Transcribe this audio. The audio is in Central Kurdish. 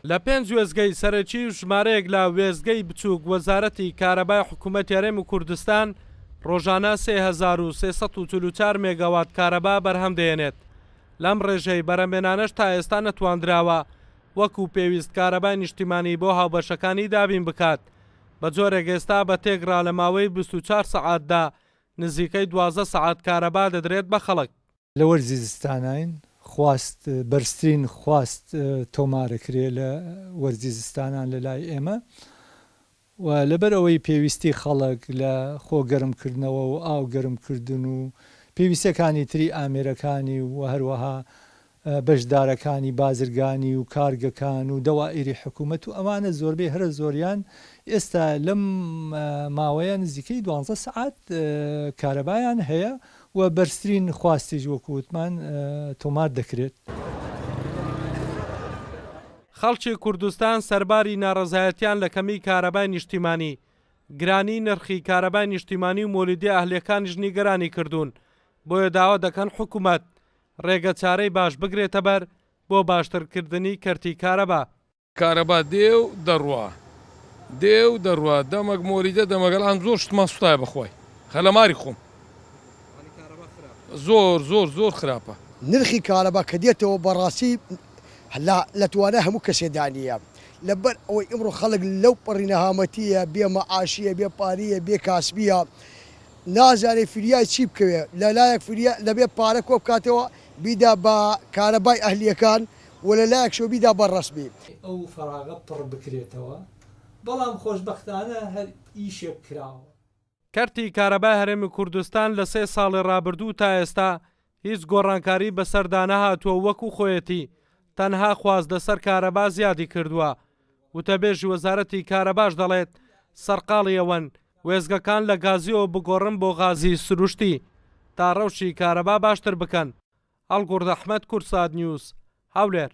لە پێنج وێستگەی سەرەکی و ژمارەیەک لە وێستگەی بچووک وەزارەتی کارەبای حکوومەتی هەرێمی کوردستان ڕۆژانە 3344 مێگاوات کارەبا بەرهەم دەهێنێت. لەم ڕێژەی بەرهەمێنانەش تا ئێستا نەتواندراوە وەکو پێویست کارەبای نیشتیمانی بۆ هاوبەشەکانی دابین بکات، بە جۆرێک ئێستا بە تێکڕا لە ماوەی 24 سەعاتدا نزیکەی 12 سەعات کارەبا دەدرێت بە خەڵک. لە وەرزی زستاناین خواست بەرزترین خواست تۆمارەکرێ لە وەرزی زستانان لە لای ئێمە و لەبەر ئەوەی پێویستی خەڵک لە خۆ گەرمکردنەوە و ئاو گەرمکردن و پێویستیەکانی تری ئامێرەکانی و هەروەها بەشدارەکانی بازرگانی و کارگەکان و دەوائیری حکومەت و ئەوانە زۆربەی هەرە زۆریان ئێستا لەم ماوەیە نزیکەی دوانزە سەعات کارەبایان هەیە و بەرزترین خواستیش وەکو وتمان تۆمار دەکرێت. خەڵکی کوردستان سەرباری ناڕەزایەتیان لە کەمیی کارەبای نیشتیمانی، گرانیی نرخی کارەبای نیشتیمانی و مۆلیدە ئەهلییەکانیش نیگەرانی کردوون، بۆیە داوا دەکەن حکومەت ڕێگەچارەی باش بگرێتەبەر بۆ باشترکردنی کەرتی کارەبا. کارەبا دێ و دەڕوا دێ و دەڕوا دەمەک مۆلیدە دەمەک ئەلان زۆر شتمان سوتایە بەخوای خەلەماری خۆم زۆر زۆر زۆر خراپە. نرخی کارەبا کە دێتەوە بەڕاستی لە توانای هەموو کەسێدا نییە لەبەر ئەوەی ئیمڕۆ خەڵک لەو پەڕی نەهامەتییە بێ مەعاشییە بێ پارییە بێ کاسبییە نازانێ فریای چی بکەوێ لەلایەک فریا دەبێ پارە کۆبکاتەوە بیدا بە کارەبای ئەهلییەکان و لەلایەکشەوە بیدا بە ڕەسمی. ئەو فەراغە پڕ بکرێتەوە، بەڵام خۆشبەختانە هەر ئیشێک کراوە. کەرتی کارەبای هەرێمی کوردستان لە سێ ساڵی ڕابردوو تا ئێستا هیچ گۆڕانکاری بەسەردا نەهاتووە و وەکو خۆیەتی، تەنها خواست لەسەر کارەبا زیادی کردووە. وتەبێژی وەزارەتی کارەباش دەڵێت، سەرقاڵی ئەوەن وێستگەکان لە گازیەوە بگۆڕن بۆ غازی سروشتی تا ڕەوشی کارەبا باشتر بکەن. هەڵگوڕد ئەحمەد، کوردسات نیوز، هەولێر.